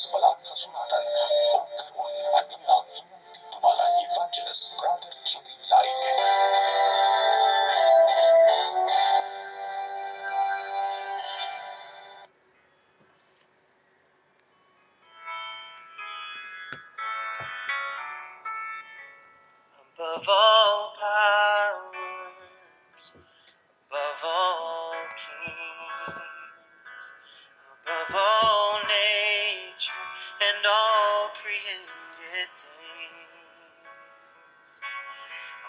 Above all powers, above all kings, above all nature and all created things,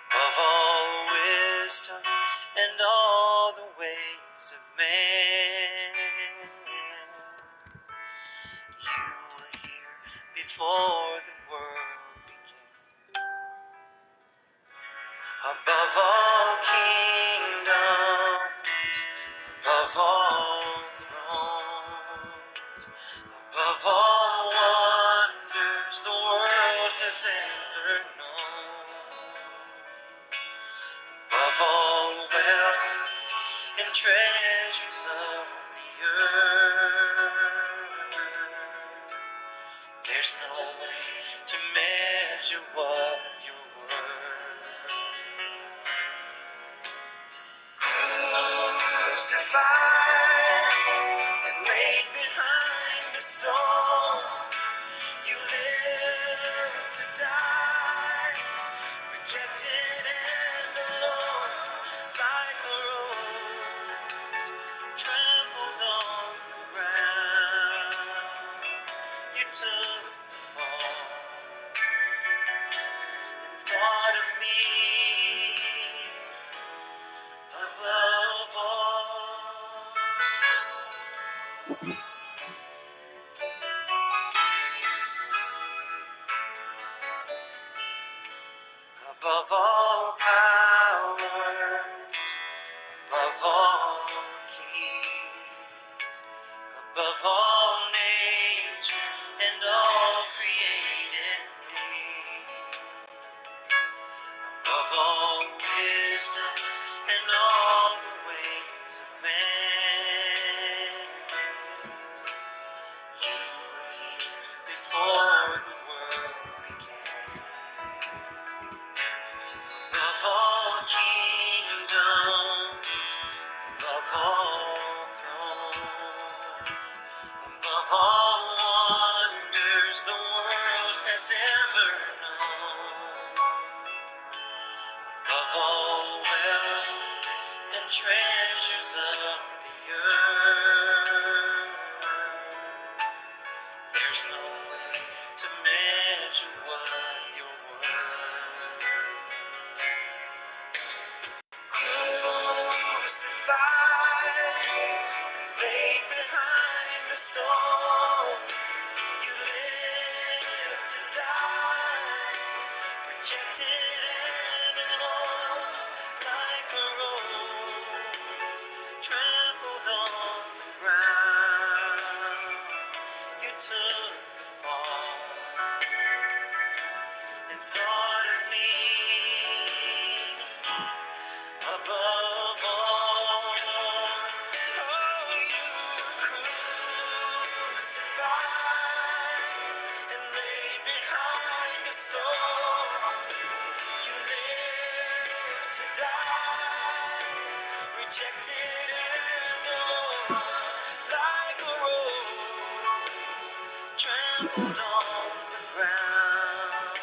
above all wisdom and all the ways of man, you were here before the world began. Above all kingdoms, above all thrones, above all wonders the world has ever known, above all wealth and treasures of the earth, there's no way to measure what you're worth. Crucified and laid behind a stone, you lived to die, rejected and alone, like a rose trampled on the ground. You took the fall and thought of me above all. Above all powers, above all kings, above all nature and all created things, above all wisdom and all the ways of man, you were here before the world began. Above all kingdoms, above all thrones, above all wonders the world has ever known, above all wealth and treasures of the earth, there's no way to measure what you're worth. Crucified and laid behind a stone, you lived to die, rejected and alone, like a rose trampled on the ground. You took the fall and thought of me above all. Oh, you were crucified and laid behind a stone. You lived to die, rejected and alone, like a rose trampled on the ground.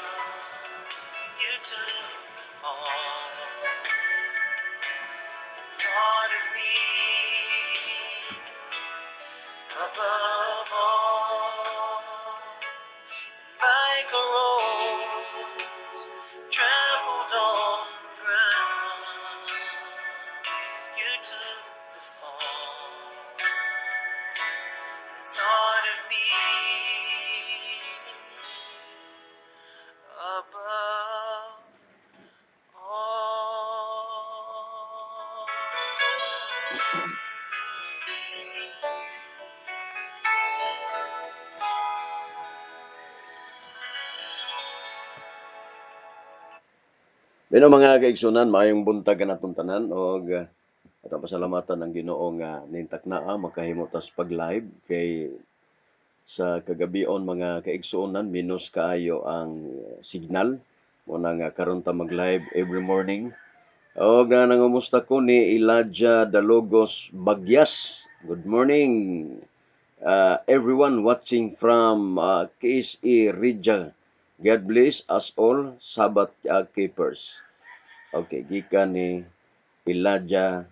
You took the fall and thought of me above all, like a rose trampled on the ground. You took the fall and thought of me above all. Bueno, mga kaigsunan, maayong buntag kanatong tanan og atong pasalamatan ang Ginoo nga nintak naa makahimo tas pag-live kay Sa kagabion, mga kaigsuonan, minus kaayo ang signal. Mao na nga karon ta mag-live every morning. Og na nangumusta ko ni Elijah Dalogos Bagyas. Good morning, everyone watching from KSE Rija. God bless us all, Sabbath keepers. Okay, gikan ni Elijah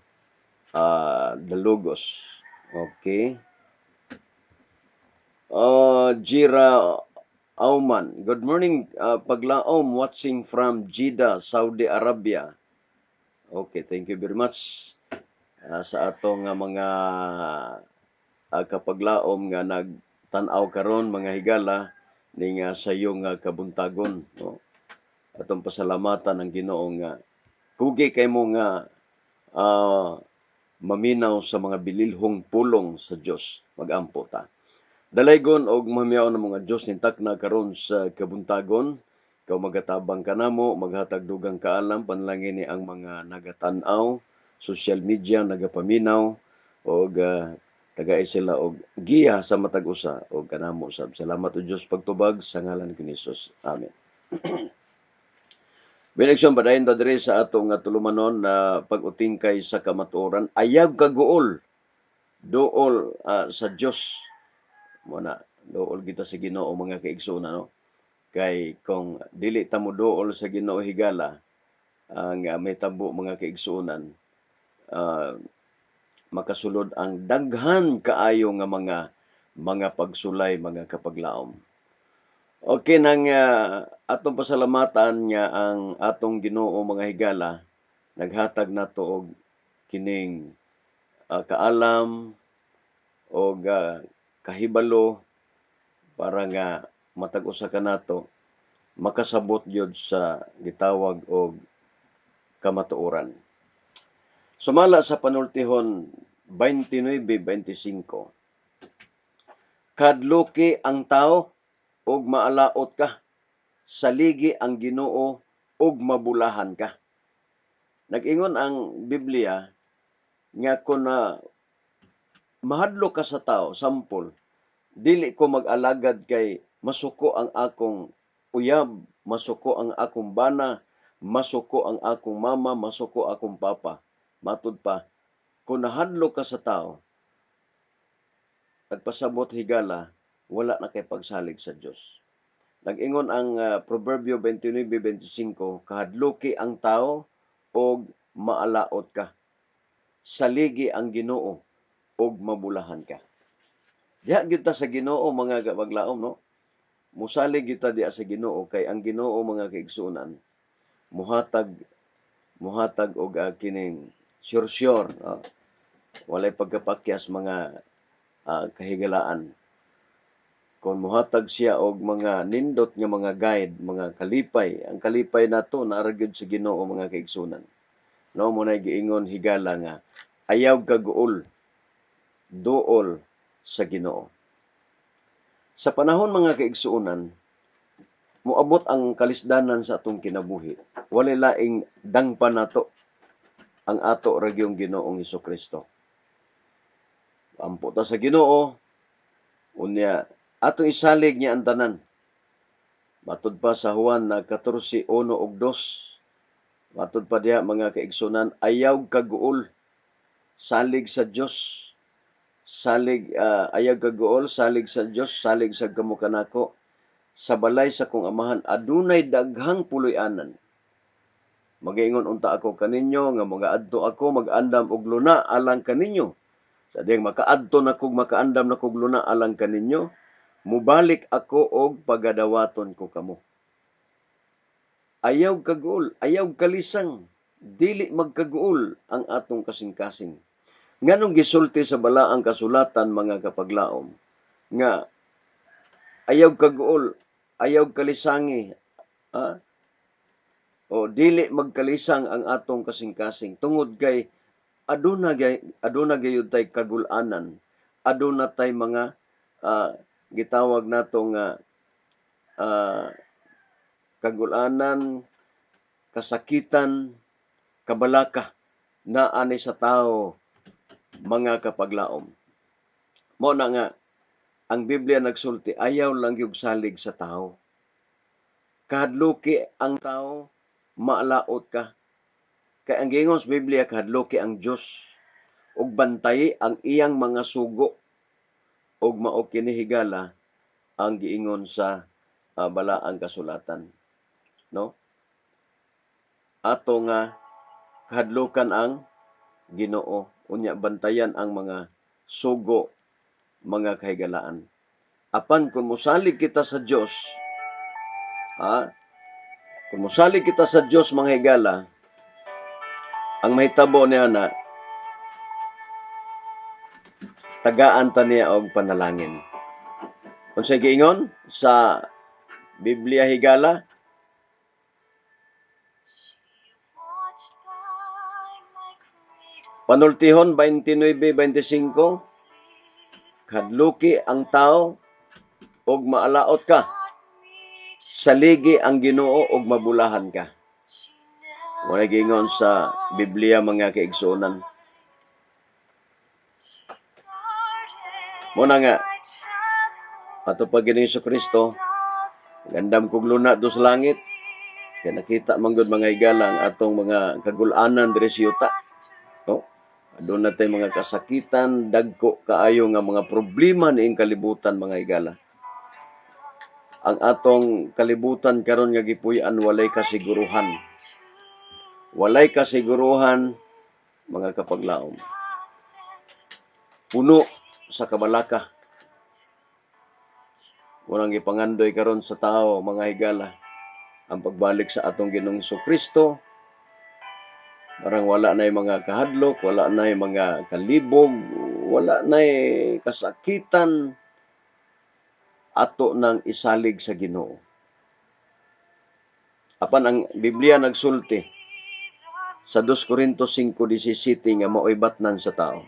Dalugos. Okay. Jira Auman. Good morning, paglaom, watching from Jeddah, Saudi Arabia. Okay, thank you very much sa atong mga kapaglaom nga nagtan-aw karon, mga higala, ning sayong kabuntagon, no? Atong pasalamatan ang Ginoo nga kugi kay mo nga maminaw sa mga bililhong pulong sa Dios. Magampo ta. Dalaygon og mahimyaon ng mga Dios ning takna karon sa kabuntagon. Ikaw magatabang kanamo, maghatag dugang kaalam, panalangin ni ang mga nagatan-aw, social media, nagapaminaw, og tagay sila og giya sa matag usa og kanamo sab. Salamat o Dios pagtubag sa ngalan ni Hesus. Amen. Benediksyon, padayon ta diri sa ato nga tulumanon na pag-utingkay sa kamatuoran. Ayaw kaguol, duol sa Dios. Mao na, duol kita sa Ginoo, mga kaigsoon, no? Kay kung dili ta mo duol sa Ginoo, higala, ang may tabo, mga kaigsuonan, makasulod ang daghan kaayo nga mga pagsulay, mga kapaglaom. Okay nang atong pasalamatan nga ang atong Ginoo, mga higala, naghatag nato og kining kaalam og kahibalo para nga matag usa kanato makasabot gyud sa gitawag og kamatuoran. Sumala sa Panultihon 29:25, "Kadluki ang tao ug maalaot ka, saligi ang Ginoo ug mabulahan ka." Nag-ingon ang Biblia nga kung na mahadlok ka sa tao, sampol, dili ko mag-alagad kay masuko ang akong uyab, masuko ang akong bana, masuko ang akong mama, masuko akong papa. Matud pa, kung nahadlok ka sa tao, nagpasabot, higala, wala na kay pagsalig sa Dios. Nag-ingon ang Proverbio 29:25, "Kahadluki ang tao og maalaot ka. Saligi ang Ginoo og mabulahan ka." Diha gyud ta sa Ginoo, mga kapaglaom, no? Musalig gyud ta diha sa Ginoo kay ang Ginoo, mga kaigsuonan, muhatag muhatag og kining sure sure, no? Walay pagkapakyas, mga kahigalaan. Kung muhatag siya og mga nindot nga mga guide, mga kalipay, ang kalipay nato naa ra gyud sa Ginoo, mga kaigsuonan. No, mao nay giingon, higala, nga ayaw kaguol, duol sa Ginoo. Sa panahon, mga kaigsuonan, moabot ang kalisdanan sa atong kinabuhi. Walay laing dangpan nato ang ato ra gyung Ginoong Kristo. Ampo ta sa Ginoo, unya atong isalig niya ang tanan. Matud pa sa Juan na 14:1 ug 2. Matud pa diha, mga kaigsunan, ayaw kaguol, salig sa Dios. Salig, ayaw kaguol, salig sa Dios, salig sa kamo kanako. Sa balay sa kong amahan adunay daghang puloy-anan. Magaingon unta ako kaninyo nga magaadto ako mag-andam og luna alang kaninyo. Sa diyang makaadto na kog makaandam na kog luna alang kaninyo, mubalik ako og pagadawaton ko kamo. Ayaw kaguol, ayaw kalisang, dili magkaguol ang atong kasing-kasing. Nganong gisulti sa balaang kasulatan, mga kapaglaom, nga ayaw kaguol, ayaw kalisangi, ah? O dili magkalisang ang atong kasing-kasing tungod kay aduna gayud tay kagulanan, aduna tay mga gitawag nato nga kagulanan, kasakitan, kabalaka naa ni sa tao, mga kapaglaom. Mao na nga Ang Biblia nagsulti, ayaw lang yung salig sa tao. Kahadluki ang tao, maalaot ka. Kay ang giingon sa Biblia, kahadluki ang Dios ug bantayi ang iyang mga sugo, ug mao kini, higala, ang giingon sa balaang kasulatan, no? Ato nga kahadlukan ang Ginoo, unya bantayan ang mga sugo, mga kahigalaan. Apan kung mosalig kita sa Dios, ha? Kung mosalig kita sa Dios, mga higala, ang mahitabo niya na tagaan ta niya og panalangin. Unsay giingon sa Biblia, higala? Panultihon 29:25, "Kadluki ang tao ug maalaot ka. Saligi ang Ginoo ug mabulahan ka." Wala giingon sa Biblia, mga kaigsuonan. Muna nga ato pa Ginoong Kristo, gandam kog luna do sa langit kay nakita man gud, mga higala, ang atong mga kagulanan diri sa yuta. No? Aduna tay mga kasakitan, dagko kaayo nga mga problema niing kalibutan, mga higala. Ang atong kalibutan karon nga gipuy-an, walay kasiguruhan. Walay kasiguruhan, mga kapaglaom. Puno sa kabalaka. Unang gipangandoy karon sa tao, mga higala, ang pagbalik sa atong Ginoong Kristo. Parang wala na yung mga kahadlok, wala na yung mga kalibog, wala na kasakitan, ato nang isalig sa Ginoo. Apan ang Biblia nagsulti sa 2 Corinto 5:17 nga mao'y batnan sa tao.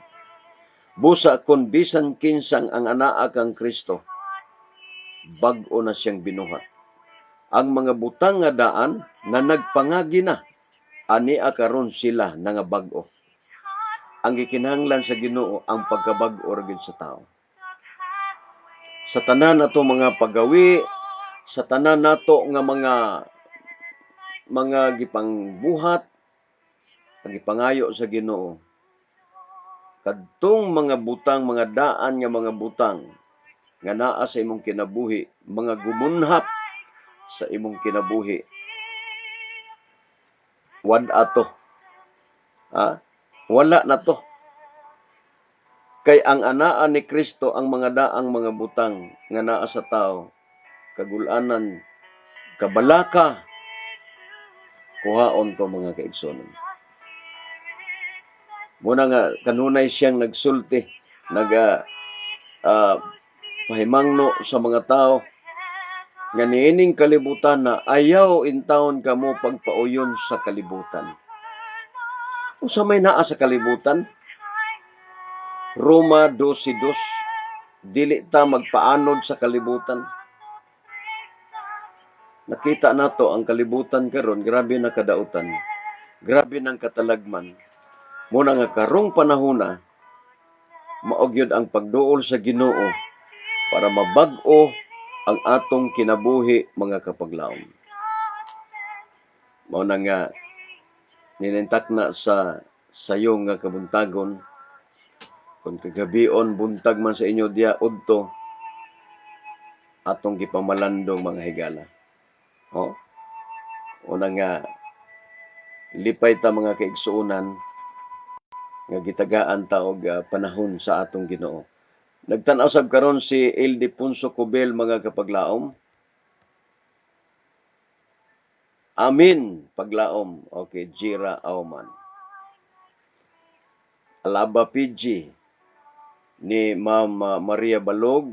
"Busa kon bisan kinsang ang anaa kang Kristo, bag-o na siyang binuhat. Ang mga butang nga daan na nagpangagi na, ania karon sila na nga bag-o." Ang gikinahanglan sa Ginoo, ang pagkabag-o ra gyud sa tao. Sa tanan nato mga paggawi, sa tanan nato nga mga gipangbuhat, ang gipangayo sa Ginoo, kadtong mga butang, mga daan nga mga butang nga naa sa imong kinabuhi, mga gumunhap sa imong kinabuhi, wad ato. Ha? Wala na to. Kay ang anaa ni Kristo, ang mga daang mga butang nga naa sa tao, kagulanan, kabalaka, kuhaon to, mga kaigsonon. Muna nga kanunay siyang nagsulti, naga pahimangno sa mga tao nga niining kalibutan na ayaw intawon kamo pagpauyon sa kalibutan. Unsa may naa sa kalibutan? Roma 12:2, dili ta magpaanod sa kalibutan. Nakita nato ang kalibutan karon, grabe na kadautan. Grabe nang katalagman. Muna nga karong panahona, mao gyud ang pagduol sa Ginoo para mabag-o ang atong kinabuhi, mga kapaglaom. Mao na nga ninintak na sa sayo nga kabuntagon, kung kagabion, buntag man sa inyo diya udto, atong gipamalandong, mga higala. Oh. Una nga lipay ta, mga kaigsuonan, nga gitagaan ta og panahon sa atong Ginoo. Nagtan-aw sab karon si Ildefonso Cobel, mga kapaglaom. Amin, paglaom. Okay, Jira Auman. Alaba PG ni Ma'am Maria Balog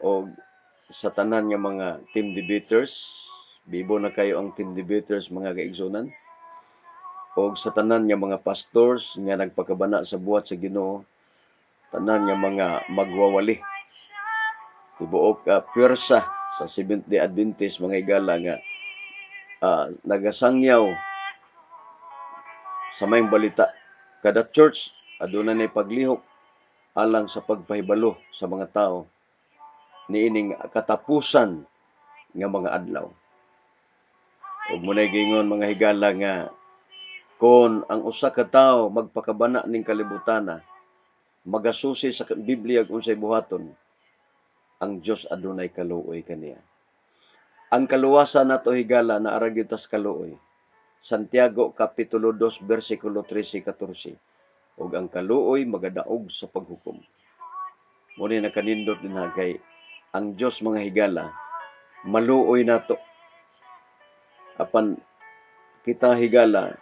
o sa tanan nga mga team debaters. Bibo na kayo ang team debaters, mga kaigsunan. O sa tanan nga mga pastors nga nagpakabana sa buhat sa Ginoo, tanan nga mga magwawali. Tibuok puwersa sa Seventh Day Adventist, mga higala, nga nagasangyaw sa maayong balita. Kada church aduna nay paglihok alang sa pagpahibalo sa mga tao. Niining katapusan nga mga adlaw. Ug munay giingon, mga higala, nga kon ang usa ka tawo magpakabana ning kalibutana, magasusi sa Biblia kung unsay buhaton, ang Dios adunay kaluoy kaniya. Ang kaluwasan nato, higala, naa ra gyud tas kaluoy. Santiago kapitulo 2 bersikulo 13-14, ug ang kaluoy magadaog sa paghukom. Mo ni nakanindot din ha, kay ang Dios, mga higala, maluoy nato. Apan kita, higala,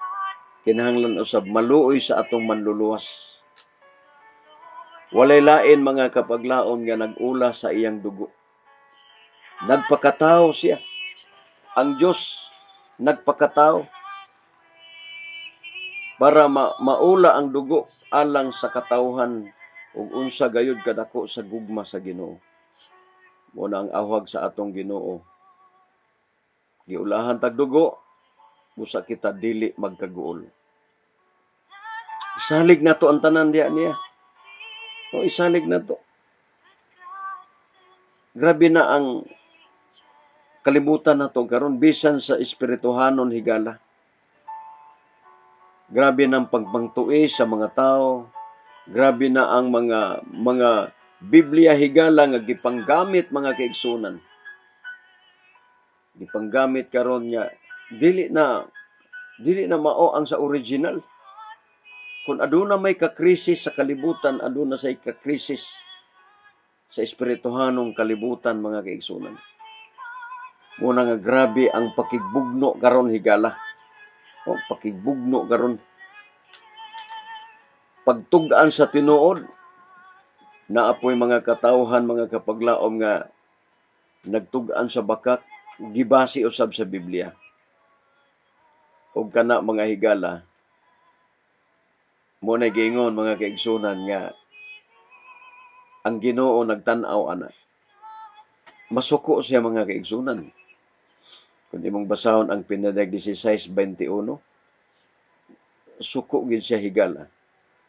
kinahanglan usab maluoy sa atong manluluwas. Walay lain, mga kapaglaom, nga nag-ula sa iyang dugo. Nagpakatao siya. Ang Dios nagpakatao para maula ang dugo alang sa katawhan, ug unsa gayud kadako sa gugma sa Ginoo. Mo na ang awhag sa atong Ginoo. Giulahan tag dugo busa kita dili magkaguol. Isalig nato ang tanan diya niya. O isalig nato. Grabe na ang kalibutan nato karon bisan sa espirituhanon, higala. Grabe na ang pagpangtuis sa mga tao. Grabe na ang mga Biblia, higala, nga gipanggamit, mga kaigsunan. Gipanggamit karon nga dili na mao ang sa original. Kung aduna may kakrisis sa kalibutan, aduna say kakrisis sa espirituhanong kalibutan, mga kaigsunan. Muna nga grabe ang pakigbugno karon, higala. O, pakigbugno karon. Pagtug-an sa tinuod, naapoy mga katawhan, mga kapaglaom, nga nagtug-an sa bakak, gibasi usab sa Biblia. Ug kana, mga higala, mo na giingon, mga kaigsunan, nga ang Ginoo nagtan-aw ana. Masuko siya, mga kaigsunan. Kung imong basahon ang Pinadayag 16:21, suko gid siya, higala.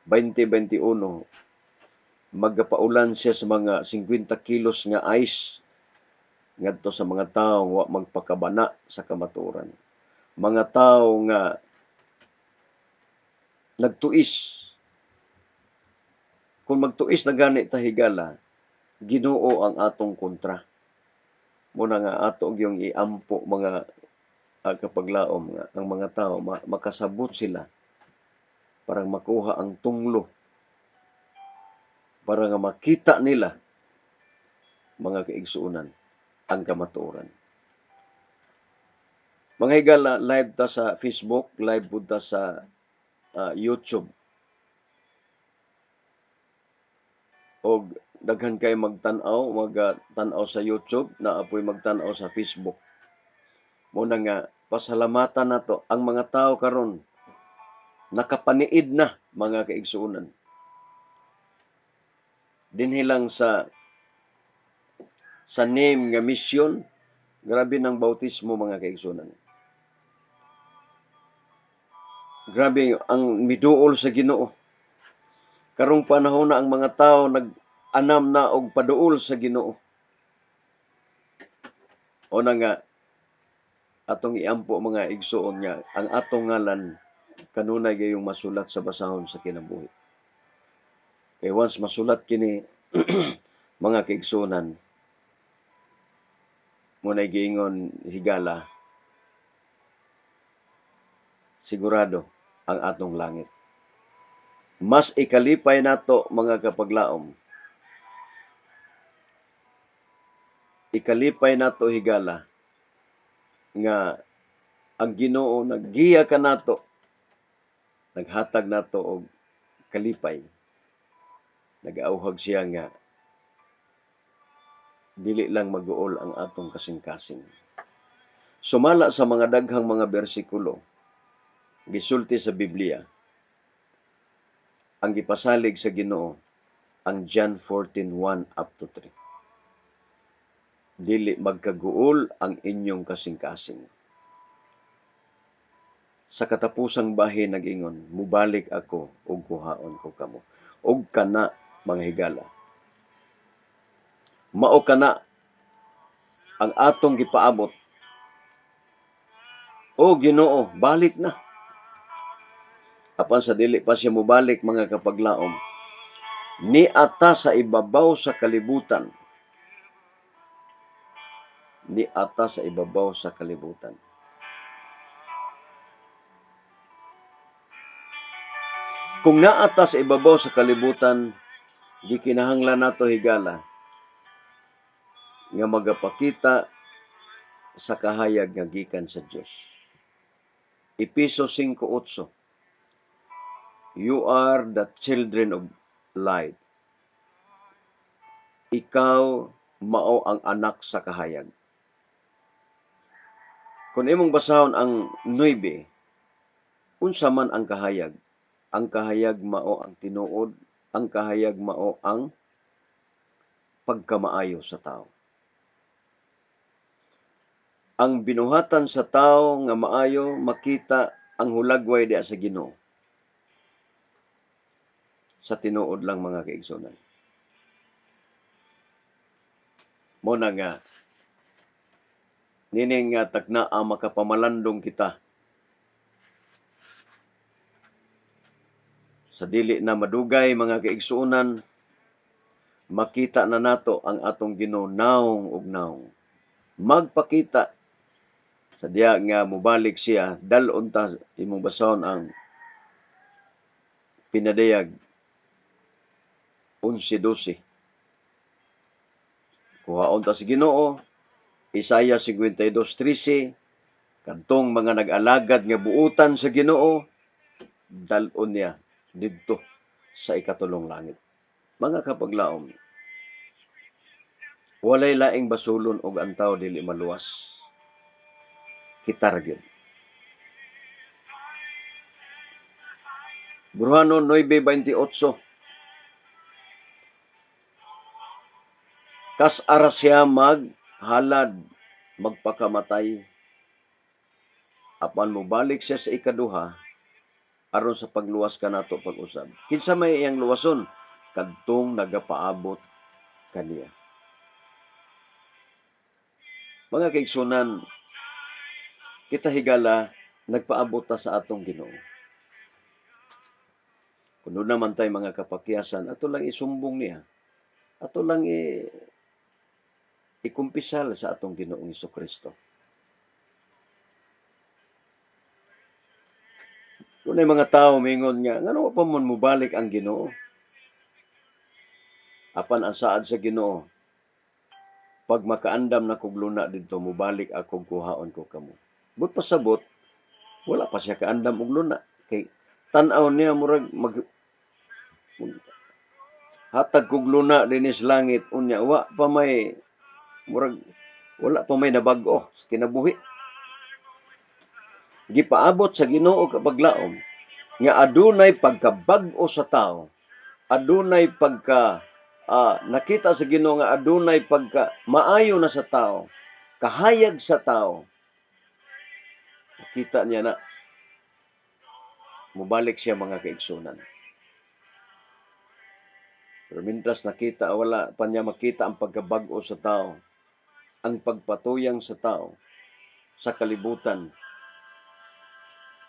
20:21, magapaulan siya sa mga 50 kilos nga ice ngadto sa mga tawo wa magpakabana sa kamatuoran. Mga tawo nga nagtuis. Kung magtuis na gani ta, higala, Ginoo ang atong kontra. Muna nga ato gyung iampo, mga kapaglaom, nga ang mga tao makasabot sila para makuha ang tunglo, para nga makita nila, mga kaigsuonan, ang kamatuoran. Mga higala, live ta sa Facebook, live pud ta sa YouTube. Og daghan kay magtan-aw, magtan-aw sa YouTube, naa poy magtan-aw sa Facebook. Muna nga pasalamatan nato ang mga tao karon nakapaniid na, mga kaigsuonan. Dinhi lang sa name nga mission, grabe ng bautismo, mga kaigsuonan. Grabe ang miduol sa Ginoo. Karong panahon na ang mga tao nag-anam na og paduol sa Ginoo. O na nga atong iampo, mga igsuon, nga ang atong ngalan kanunay gayong masulat sa basahon sa kinabuhi. Kay once masulat kini, mga kaigsuonan, muna'y giingon, higala, sigurado ang atong langit. Mas ikalipay nato, mga kapaglaom. Ikalipay nato, higala, nga ang Ginoo naggiya kanato, naghatag nato og kalipay. Nag-auhag siya nga dili lang maguol ang atong kasing-kasing. Sumala sa mga daghang mga bersikulo gisulti sa Biblia, ang gipasalig sa Ginoo ang John 14:1 up to 3. Dili magkaguol ang inyong kasing-kasing. Sa katapusang bahin nag-ingon, "Mubalik ako ug kuhaon ko kamo." Ug kana, mga higala, Mao kana ang atong gipaabot. O Ginoo, balik na. Apan sa dili pa siya mobalik, mga kapaglaom, niata sa ibabaw sa kalibutan. Niata sa ibabaw sa kalibutan. Kung naata sa ibabaw sa kalibutan, gikinahanglan nato, higala, nga magapakita sa kahayag nga gikan sa Dios. Epeso 5:8. You are the children of light. Ikaw mao ang anak sa kahayag. Kung imong basahon ang 9, unsa man ang kahayag? Ang kahayag mao ang tinuod, ang kahayag mao ang pagkamaayo sa tao. Ang binuhatan sa tao nga maayo, makita ang hulagway diha sa Ginoo. Sa tinuod lang, mga kaigsunan. Mo na nga nining nga takna ang makapamalandong kita sa dili na madugay, mga kaigsuonan, makita na nato ang atong Ginoo naong ug naong magpakita sa diha nga mobalik siya. Dal-on ta, imong basahon ang Pinadayag 11:12. Kuhaon ta sa Ginoo, Isaiah 52:13, kadtong mga nag-alagad nga buutan sa Ginoo, dal-on niya didto sa ikatulong langit. Mga kapaglaom, walay laing basulon og ang tao dili maluwas. Kita ra gyud. Bruhano 9:28. Kas-ara siya maghalad, magpakamatay. Apan mobalik siya sa ikaduha aron sa pagluwas kanato pag-usab. Kinsa may iyang luwason? Kadtong nagapaabot kaniya. Mga kaigsunan, kita higala nagpaabot ta sa atong Ginoo. Kung doon naman tayo mga kapakyasan, ato lang isumbong niya. Ato lang ikumpisal sa atong Ginoong Kristo. Doon ay mga tao mingon nga, ngano pa man mobalik ang Ginoo? Apan ang saad sa Ginoo, pag makaandam na kog luna didto, mobalik ako, kuhaon ko kamo. But pasabot, wala pa siya kaandam og luna. Kay tan-aw niya murag mag hatag kog luna dinhi sa langit, unya wa pa may murag wala pa may nabag-o sa kinabuhi. Gipaabot sa Ginoo, kapaglaom, nga adunay pagkabag-o sa tao, adunay pagka nakita sa Ginoo nga adunay pagka maayo na sa tao, kahayag sa tao. Nakita niya na mubalik siya, mga kaigsunan. Pero mintras nakita, wala pa niya makita ang pagkabag-o sa tao, ang pagpatuyang sa tao sa kalibutan.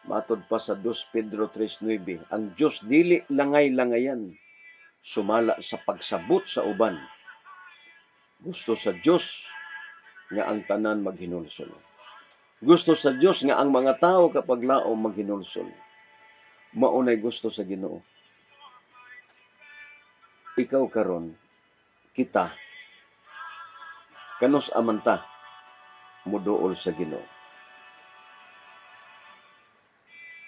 Matod pa sa 2 Pedro 3:9, ang Diyos dili langay-langayan sumala sa pagsabot sa uban. Gusto sa Diyos nga ang tanan maghinulsol. Gusto sa Diyos nga ang mga tao, kapaglaom, maghinulsol. Maunay gusto sa Ginoo. Ikaw karon, kita, kanus amanta muduol sa Ginoo?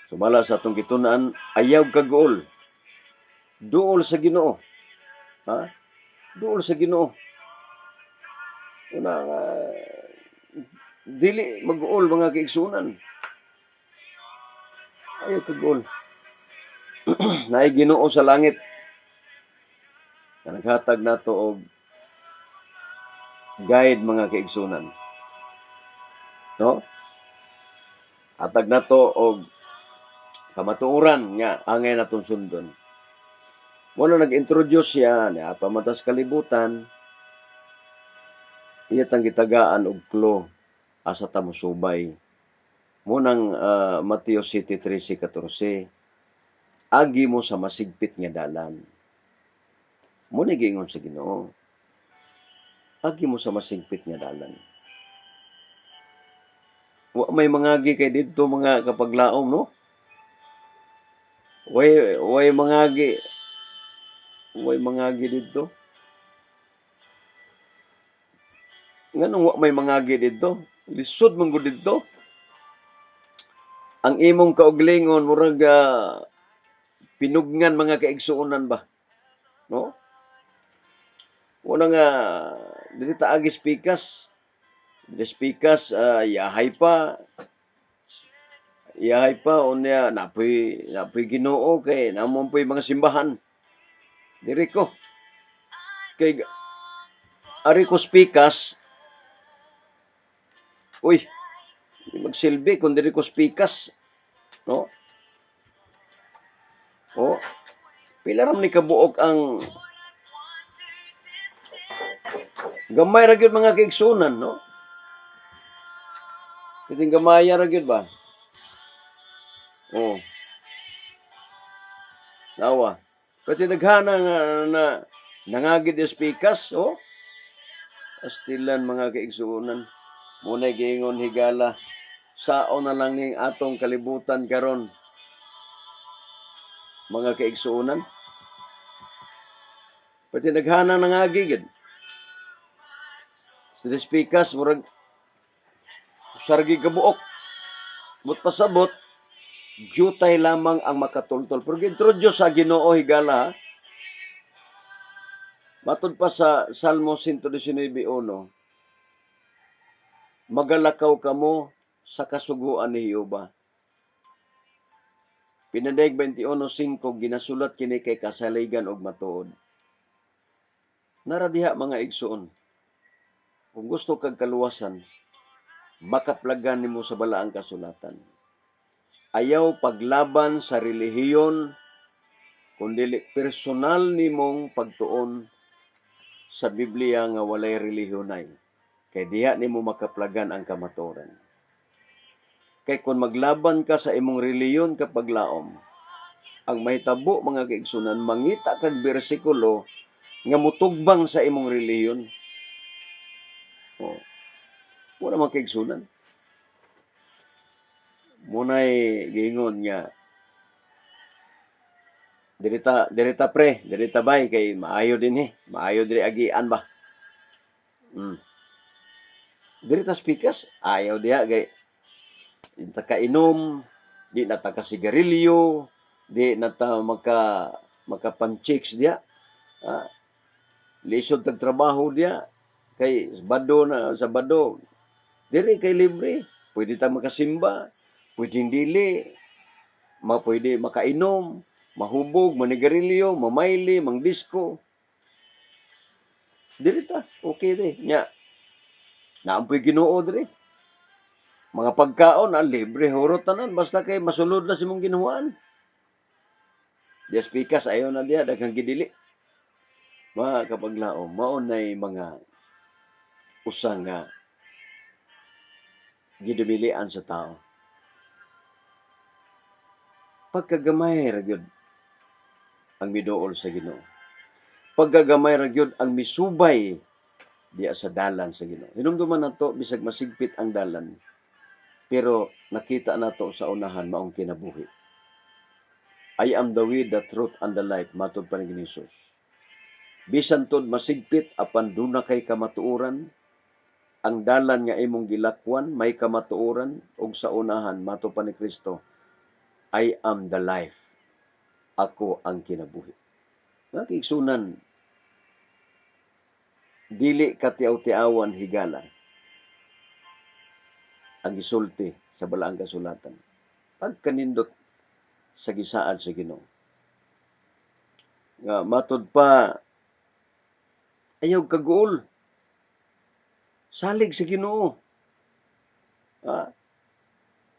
Sumala sa atong gitun-an, ayaw kaguol. Duol sa Ginoo. Ha? Duol sa Ginoo. Una, dili mag-uol, mga kaigsunan. Ayaw kaguol. Naay Ginoo sa langit na naghatag nato og guide, mga kaigsunan. No? Hatag nato og kamatuoran nga angay natong sundon. Mao na nag-introduce siya niya pamatas kalibutan. Iya tang gitagaan og clue asa ta mosubay. Mao nang Mateo 7:13-14, agi mo sa masigpit nga dalan. Mao ni giingon sa Ginoo. Agi mo sa masigpit nga dalan. Wa may mangagi kay didto, mga kapaglaom, no? Way mangagi. Way mangagi didto. Nganong wa may mangagi didto? Lisod man gud didto. Ang imong kauglingon murag pinugngan, mga kaigsuonan ba? No? Una nga dili ta agi pikas. Dili pikas, yahay pa. Yahay pa unya napoy Ginoo kay namo poy mga simbahan. Diri ko. Kay ari ko pikas. Uy, di magsilbi kung diri ko pikas. No? Oh, pila ram ni kabuok ang gamay ra gyud, mga kaigsunan, no? Kiting gamaya ra gyud ba? Oh. Nawa. Pati naghana nga na nangagid is pikas, oh. Astilan, mga kaigsuonan. Muna'y giingon, higala. Sao na lang ning atong kalibutan karon, mga kaigsuonan. Pati naghana nangagi gid. Sa pikas murag usargi kabuok. But pasabot, jutay lamang ang makatultol. Pero gi-introduce sa Ginoo, higala, ha? Matod pa sa Salmo 119:1, magalakaw kamo sa kasuguan ni Jehova. Pinadayeg 21:5, ginasulat kini kay kasaligan og matuod. Nara diha, mga igsoon. Kung gusto kag kaluwasan, makaplagan nimo sa balaang kasulatan. Ayaw paglaban sa relihiyon, kun dili personal nimong pagtuon sa Biblia nga walay relihiyonay. Kay diha nimo makaplagan ang kamatuoran. Kay kung maglaban ka sa imong relihiyon kapag laom, ang mahitabo, mga kaigsunan, mangita kag bersikulo nga mutugbang sa imong relihiyon. Oh. Wala man, kaigsunan. Munay giingon nga dirita pre, dirita bay kay maayo dinhi, maayo diri agian ba. Diri ta pikas, ayaw diha kay di ta kainom, di na ta ka sigarilyo, di na ta makapanchicks diha. Ah, lisod tag trabaho diha kay bado na sa bado. Diri kay libre, pwede ta makasimba, pwede dili, ma pwede makainom, mahubog, manigarilyo, mamayli, mangdisko. Diri ta, okay di. Nya, naampoy Ginoo diri. Mga pagkaon, libre, hurot tanan, basta kay masulod na sa imong ginuhaan. Dias pikas, ayaw na diya, daghang gidili. Mga kapaglaom, mao nay mga usa nga gidumilian sa tao. Pagkagamay ra gyud ang miduol sa Ginoo. Pagkagamay ra gyud ang misubay diya sa dalan sa Ginoo. Hinumduman nato, bisag masigpit ang dalan, pero nakita nato sa unahan maong kinabuhi. "I am the way, the truth, and the life," matod pa ni Jesus. Bisan tod masigpit apan duna kay kamatuoran, ang dalan nga imong gilakwan may kamatuoran ug sa unahan, mato pa ni Kristo, "I am the life." Ako ang kinabuhi. Mga kaigsunan, dili katiaw-tiawan, higala, ang gisulti sa balaang kasulatan. Pagkanindot sa gisaad sa Ginoo. Nga matod pa, ayaw kaguol. Salig sa Ginoo. Ha?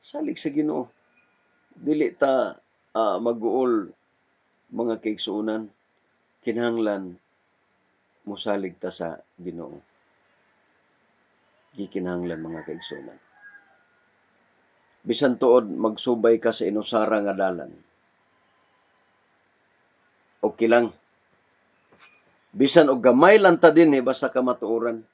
Salig sa Ginoo. Dili ta maguol, mga kaigsuonan, kinahanglan musalig ta sa Ginoo. Gikinahanglan, mga kaigsuonan. Bisan tuod magsubay ka sa inusara nga dalan, okay lang. Bisan og gamay lang ta dinhi, basta ka matuoran.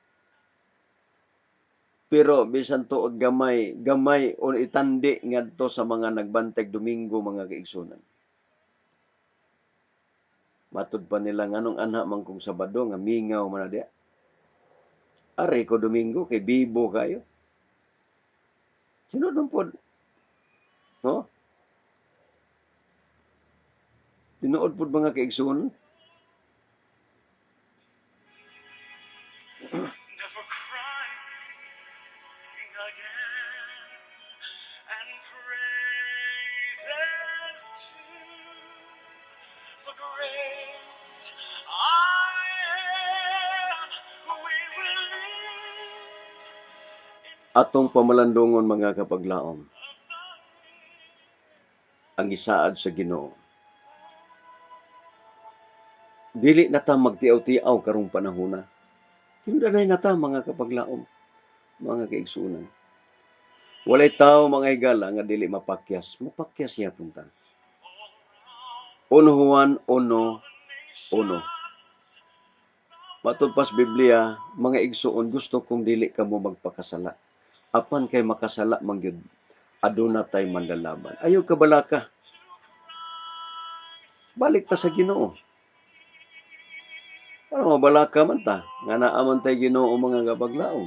Pero bisan tuod gamay, gamay o itandi ngadto sa mga nagbantay Domingo, mga kaigsuonan. Matud pa nila, nganong anha man kung Sabado nga mingaw man na diya. Ari ko Domingo kay bibo kayo. Tinuod man pod. No? Tinuod pod, mga kaigsuonan. Never crying again, and praises to the great I am. We will live in Atong pamalandungon, mga kapaglaom, ang gisaad sa Ginoo. Dili na ta magtiaw-tiaw karong panahona. Tindanay na ta, mga kapaglaom, mga kaigsuonan. Walay tao, mga higala, nga dili mapakyas. Mapakyas niya punta. 1 Juan 1:1. Matud pas Biblia, mga igsuon, gusto kong dili kamo magpakasala. Apan kay makasala man gyud, aduna tay manlalaban. Ayaw kabalaka. Balik ta sa Ginoo. Para mabalaka man ta, nga naa man tay Ginoo, mga kapaglaom.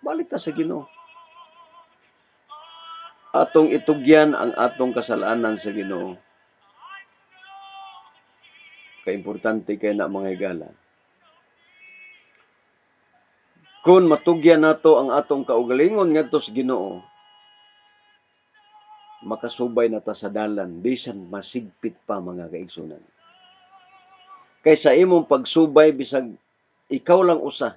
Balik ta sa Ginoo. Atong itugyan ang atong kasalanan sa Ginoo. Kay importante kay na, mga higala. Kung matugyan nato ang atong kaugalingon ngadto sa Ginoo, makasubay na ta sa dalan bisan masigpit pa, mga kaigsunan. Kay sa imong pagsubay, bisag ikaw lang usa,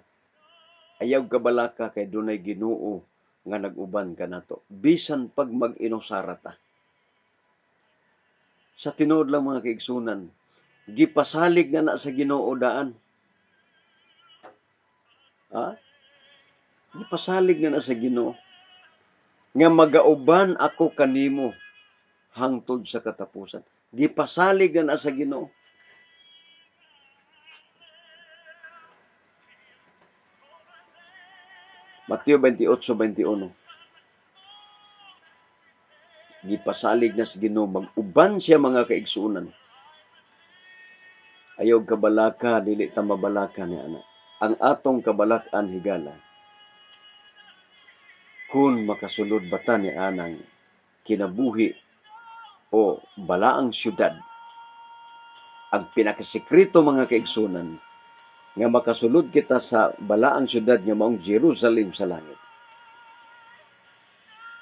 ayaw kabalaka kay dunay Ginoo nga nag-uban kanato bisan pag mag-inusara ta. Sa tinuod lang, mga kaigsunan, gipasalig na na sa Ginoo daan. Ha? Gipasalig na na sa Ginoo nga magauban ako kanimo hangtod sa katapusan. Gipasalig na na sa Ginoo. Mateo 28:21. Gipasalig na sa Ginoo mag-uban siya, mga kaigsuonan. Ayaw kabalaka, dili ta mabalaka ni ana. Ang atong kabalakan, higala, kung makasulod ba ta ni anang kinabuhi o balaang syudad. Ang pinakasekreto, mga kaigsunan, nga makasulod kita sa balaang syudad nga maong Jerusalem sa langit.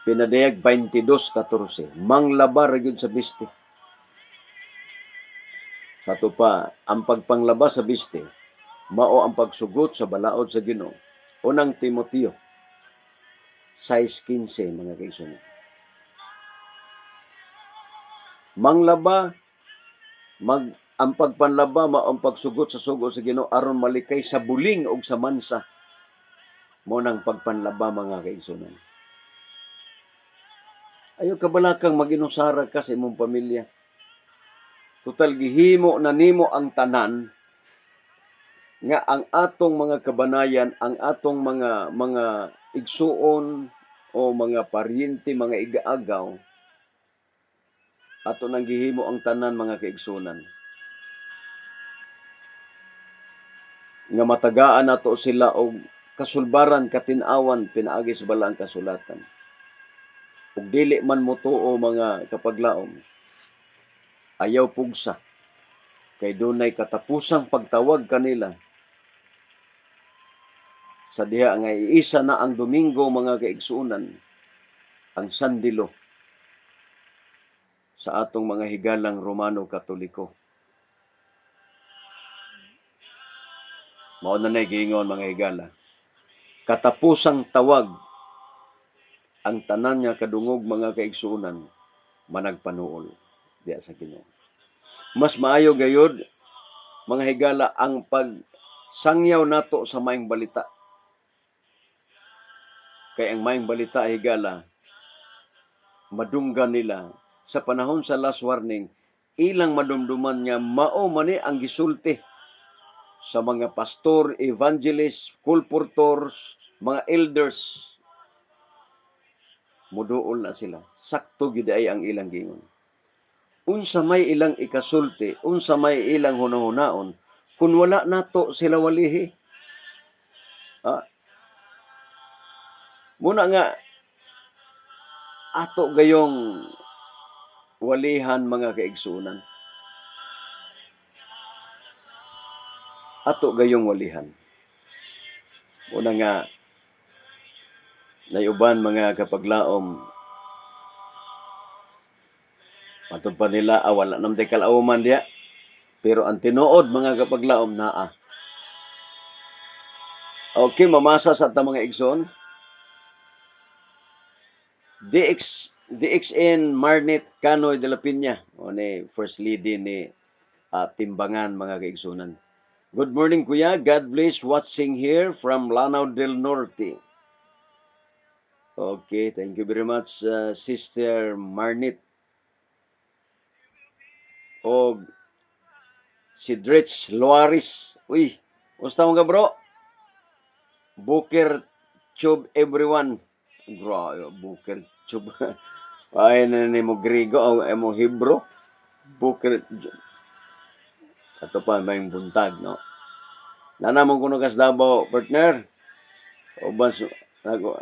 Pinadayag 22:14, manglaba ra gyud sa biste. Sa ato pa, ang pagpanglaba sa biste, mao ang pagsugot sa balaod sa Ginoo. Unang Timoteo 6:15, mga kaigsunan. Manglaba, ang pagpanlaba mao ang pagsugot sa sugo sa Ginoo aron malikay sa buling og sa mansa. Mao nang pagpanlaba, mga kaigsunan. Ayaw kabalakang maginusara ka sa imong pamilya. Total gihimo na nimo ang tanan nga ang atong mga kabanayan, ang atong mga igsuon o mga paryente, mga igaagaw, ato nang gihimo ang tanan, mga kaigsunan, nga matagaan nato sila og kasulbaran, katin-awan, pinaagi sa balaang kasulatan. Ug dili man motuo, mga kapaglaom, ayaw pugsa kay dunay katapusang pagtawag kanila sa diha nga iisa na ang Domingo, mga kaigsuonan, ang sandilo sa atong mga higalang Romano Katoliko. Mao na nay giingon, mga higala. Katapusang tawag, ang tanan nga kadungog, mga kaigsuonan, managpanuol diya sa Ginoo. Mas maayo gayud, mga higala, ang pagsangyaw nato sa maayong balita. Kay ang maayong balita, higala, madunggan nila sa panahon sa last warning, ilang madumduman nga mao man ni ang gisulti sa mga pastor, evangelists, colporteurs, mga elders. Muduol na sila. Sakto gid ay ang ilang giingon. Unsa may ilang ikasulti, unsa may ilang hunahunaon kung wala nato sila walihi? Ah. Muna nga ato gayong walihan, mga kaigsuonan. Ato gayong walihan. Muna nga nayuban, mga kapaglaom, matod pa nila, ah, wala naman tay kalauman diya. Pero ang tinuod, mga kapaglaom, naa. Okay, mamasa sa ta, mga igsoon. DX DXN Marnet Canoy de la Peña o ni First Lady ni Timbangan, mga kaigsunan. Good morning, kuya. God bless, watching here from Lanao del Norte. Okay, thank you very much, Sister Marnit. O si Dritch Loaris. Uy, kumusta mo ka, bro? Booker Tube everyone. Grabe, Booker Tube. Ay, na ni mo Grigo o mo Hebro. Booker. Ato pa may buntag, no? Nanamong kuno kas Davao, partner. Uban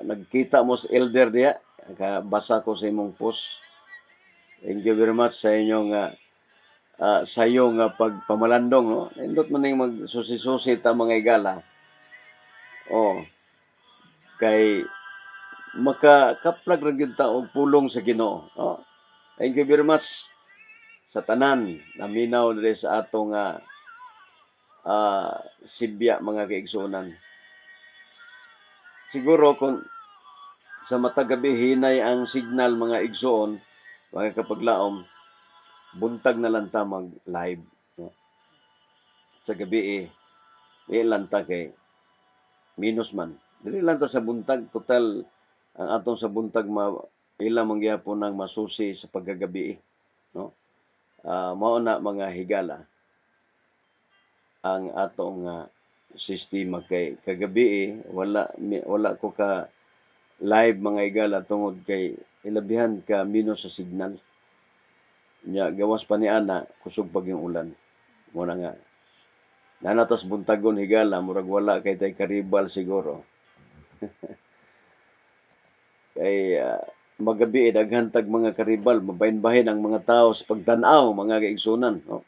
nagkita mo sa elder diya. Nakabasa ko sa imong post. Thank you very much sa inyong sayo nga pagpamalandong, no? Nindot man ning magsusi-susi ta, mga igala. Oh. Kay makakaplag ra gyud ta og pulong sa Ginoo, no? Thank you very much sa tanan naminaw diri sa atong sibya, mga kaigsuonan. Siguro kung sa matag gabi hinay ang signal, mga igsoon, mga kapaglaom, buntag na lang ta mag live, no? Sa gabi eh, di lang ta kay minus man. Dili lang ta sa buntag, total ang atong sa buntag ma ila man gyapon ang masusi sa pagkagabi, no? Mao na, mga higala, ang atong sistema kay kagabi eh, wala ko ka live, mga higala, tungod kay ilabihan ka minus sa signal nya, gawas pa ni ana kusog pag yung ulan. Mo na nga nanatas buntagon, higala, murag wala kay tay karibal siguro kay magabi eh, daghan tag mga karibal, mabahin-bahin ang mga tao sa pagtan-aw, mga kaigsunan, no?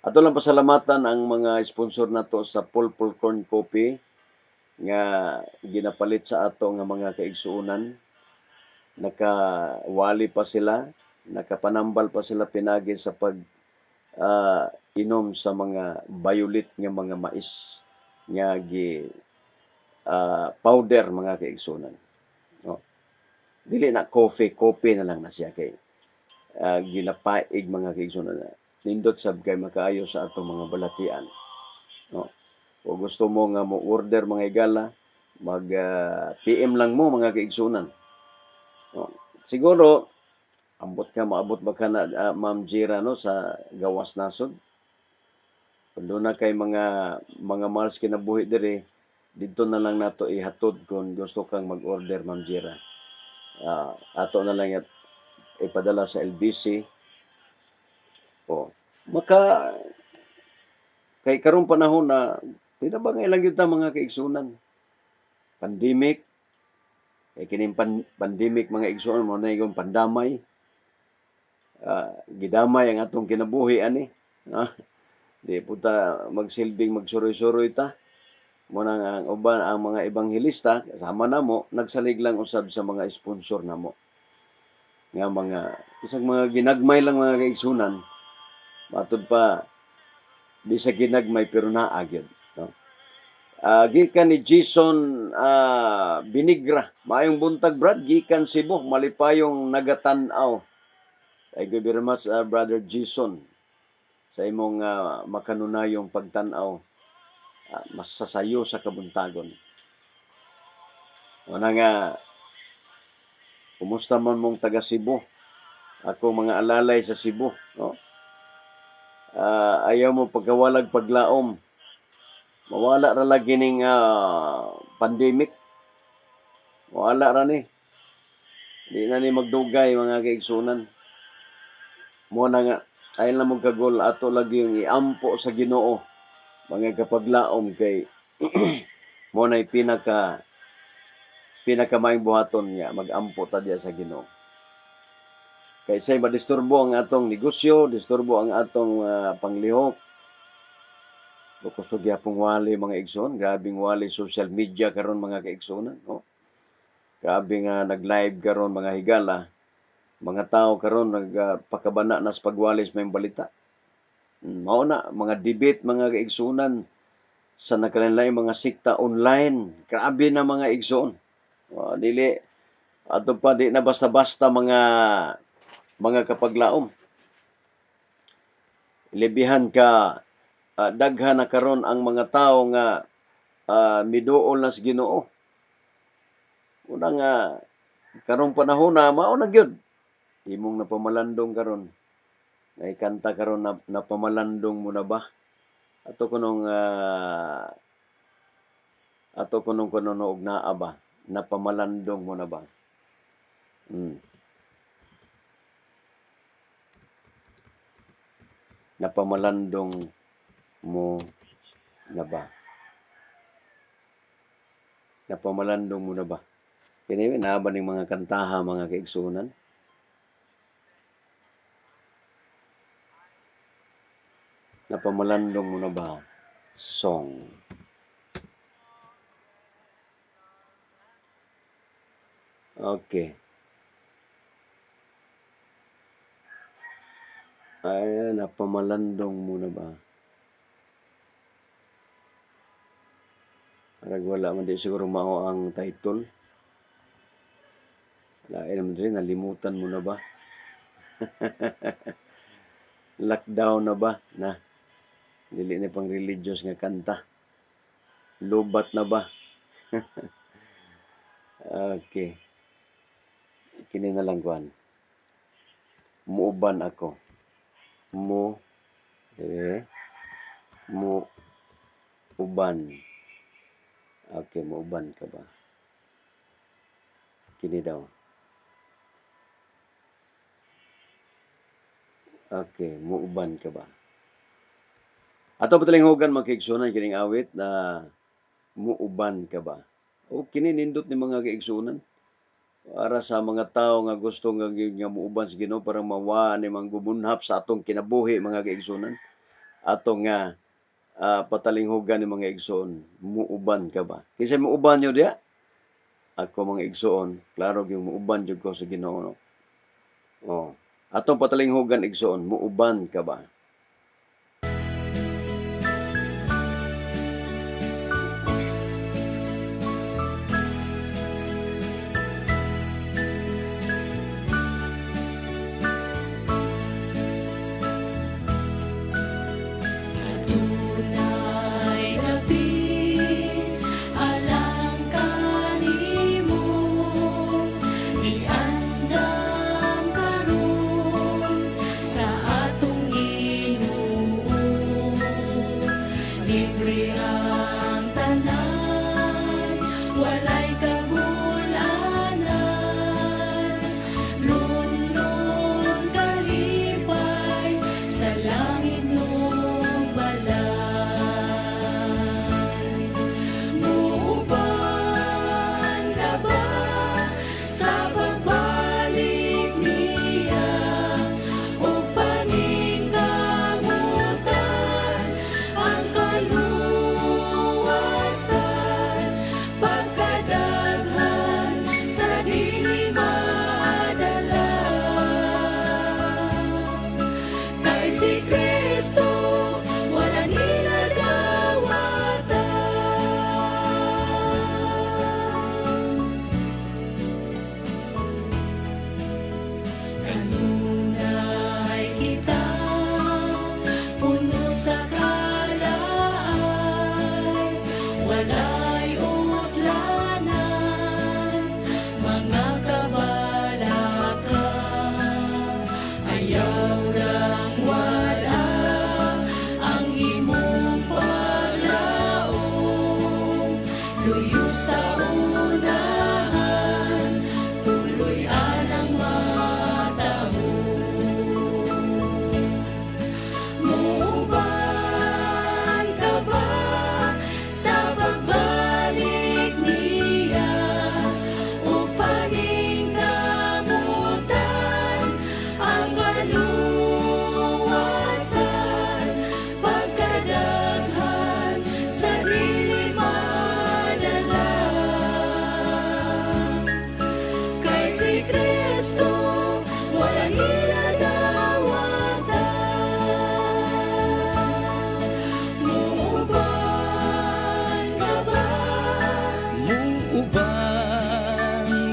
Ato lang pasalamatan ang mga sponsor nato sa Pulpul Corn Coffee nga ginapalit sa ato nga mga kaigsuonan. Nakawali pa sila, nakapanambal pa sila pinagi sa pag inom sa mga violet nga mga mais nga gi powder, mga kaigsuonan, no? Dili na coffee, coffee na lang na siya kay ginapaig, mga kaigsuonan. Nindot sab kay makaayo sa atong mga balatian, no? Kung gusto mo nga mo order, mga higala, mag PM lang mo, mga kaigsuonan, no? Siguro ambot ka maabot ba ka na, Ma'am Jira, no, sa gawas nasod. Kung doon na kay mga miles kinabuhi diri, didto na lang nato ihatod kung gusto kang mag-order, Ma'am Jira. Ato na lang ipadala sa LBC. O maka kay karong panahon na tinabangay lang gyud ta, mga kaigsunan. Pandemic kay kining pandemic, mga igsuon, mo na yung pandamay. Gidamay ang atong kinabuhi ani. Di puta magsilbing magsuroy-suroy ta. Mo na nga ang uban ang mga ebanghelista kasama namo nagsalig lang usab sa mga sponsor namo. Nga mga isang mga ginagmay lang, mga kaigsunan. Matud pa bisag ginagmay pero naa gyud, no? Gikan ni Jason Binigra. Maayong buntag, Brad, gikan Cebu, malipayong nagatan-aw. Thank you very much, Brother Jason, sa imong makanunayong pagtan-aw masasayo sa kabuntagon. Una nga Kumusta man mong taga Cebu? Ako mga alalay sa Cebu, no? Ayaw mo pagkawalag paglaom. Mawala ra lagi ning pandemic. Wala ra ni. Di na ni magdugay, mga kaigsunan. Mo na nga ay lang mo kagol, ato lagi yung iampo sa Ginoo, mga kapaglaom, kay mo na'y pinaka pinakamaayong buhaton nga magampo ta diya sa Ginoo. Kay say madisturbo ang atong negosyo, disturbo ang atong panglihok. Kusog gyapong wali, mga igsoon, grabing wali social media karon, mga kaigsuonan, no? Grabe nga nag-live karon mga higala. Mga tao karon nagpakabana na sa pagwali sa may balita. Mao na mga debate, mga kaigsuonan, sa nagkalain mga sikta online. Grabe na, mga igsoon. Dili ato pa, di na basta-basta, mga kapaglaom. Libihan ka daghan na karon ang mga tao nga miduol na sa Ginoo. Una nga karong panahon na mao na gyud imong napamalandong karon. Nay kanta karon na, "Napamalandong Mo na Ba?" Ato kunong kuno og naa ba, "Napamalandong Mo na Ba?" "Napamalandong Mo na Ba?" "Napamalandong Mo na Ba?" Kini naa ba ning mga kantaha, mga kaigsunan? "Napamalandong Mo na Ba" song. Okay. Ay, "Napamalandong Mo na Ba?" Arag wala man, di siguro mao ang title. Lain naman rin, "Nalimutan Mo na Ba?" "Lockdown na Ba?" Na. Dili ni pang religious nga kanta. "Lubat na Ba?" Okay. Kini na lang kuan. "Muuban Ako." Mo eh mo uban. Okay, "Muuban Ka Ba?" Kini daw. Okay, "Muuban Ka Ba?" Ato patalinghugan, mga kaigsunan, kining awit na "Muuban Ka Ba?" O kini nindot ni, mga kaigsunan, para sa mga tao nga gusto nga muuban sa Ginoo para mawa ni mga gumunhap sa atong kinabuhi, mga kaigsunan. Ato nga patalinghugan ni, mga igsoon, "Muuban Ka Ba?" Kinsa muuban nyo diya? Ako, mga igsoon, klaro gyud muuban jud ko sa Ginoo, no? Oh. Atong patalinghugan, igsoon, "Muuban Ka Ba?" Adunay dapit alang kanimo, giandam karon sa atong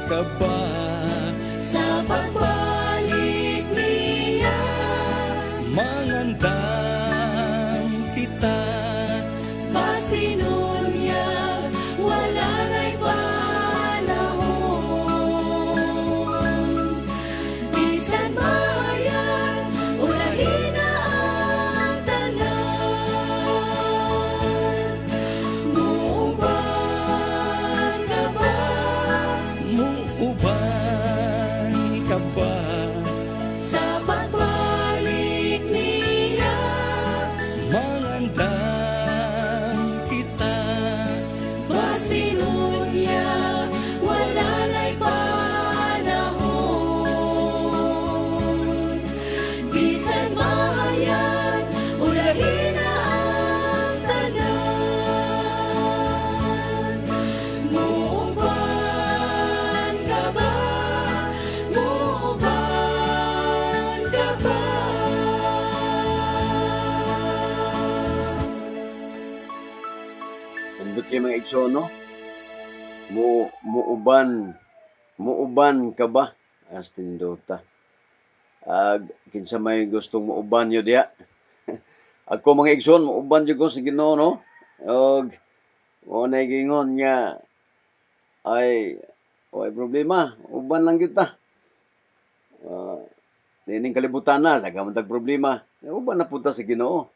ka ba? Sa pagbalik niya, Mangandam kita. Basin unya wala na'y panahon. Bisan mahayag, ulahi na ang tanan. Muuban ka ba? Muuban ka ba? Sa pagbalik niya, Mangandam kita. Basin unya wala na'y panahon. Bisan mahayag, ulahi na ang tanan. Muuban ka ba? Muuban ka ba? Nindot kay, mga igsoon, no? Muuban ka ba? As tindota. Ag kinsa may gustong muuban yo diha? Ako, mga igsoon, muuban jud ko sa Ginoo, no? Og mo na giingon nga ay way problema, uban lang kita. Niining kalibutan na, daghan man tag problema. Uban na pud ta sa Ginoo.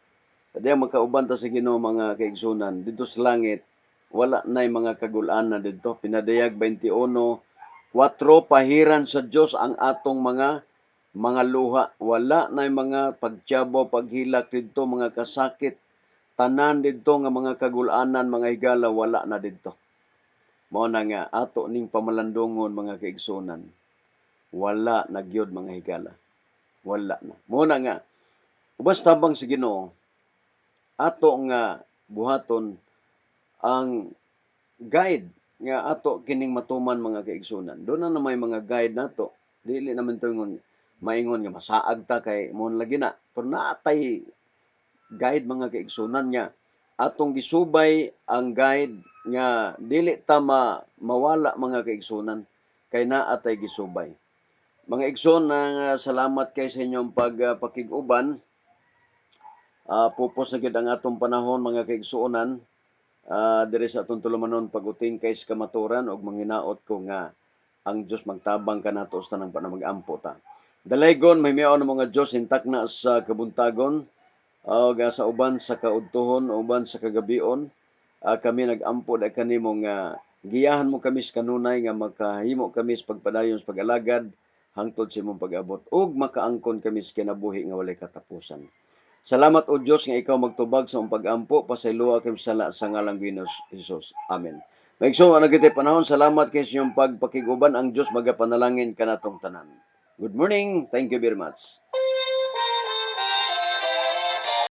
Kaya magkauban ta sa Ginoo, mga kaigsunan, didto sa langit, wala na'y mga kagul-an na didto. Pinadayag 21:4, pahiran sa Dios ang atong mga luha. Wala na'y mga pagtiyabo, paghilak didto, mga kasakit. Tanan didto nga mga kagul-anan, mga higala, wala na didto. Mao na nga ato ning pamalandungon, mga kaigsunan. Wala na gyud, mga higala. Wala na. Mao na nga ubas tabang sa Ginoo, ato nga buhaton ang guide nga ato kining matuman, mga kaigsunan. Doon na may mga guide nato. Dili naman to ingon maingon nga masaag ta kay mo lagi na. Pero naatay guide, mga kaigsunan, nga atong gisubay ang guide nga dili ta mawala, mga kaigsunan, kay naa tay gisubay. Mga igsoon, na salamat kay sa inyong pagpakig-uban. Pupos na gyud ang atong panahon, mga kaigsuonan, diri sa atong tulumanon pag-uting kay sa kamaturan ug manginaot ko nga ang Dios magtabang kanato sa tanang panahon, mag-ampo ta. Dalaygon mahimiaon ng mga Dios hintakna sa kabuntagon og sa uban sa kaudtuhon, uban sa kagabion, kami nagampo da kanimo nga giyahan mo kami sa kanunay nga makahimo kami sa pagpadayon sa pag-alagad hangtod sa imong pag-abot ug makaangkon kami sa kinabuhi nga walay katapusan. Salamat, O Dios, nga ikaw magtubag sa among pag-ampo, pasayloa kami sala sa ngalang Ginoo Hesus. Amen. Maigsoon, ana kitay panahon. Salamat kay sa inyong pagpakig-uban. Ang Dios magapanalangin kanatong tanan. Good morning. Thank you very much.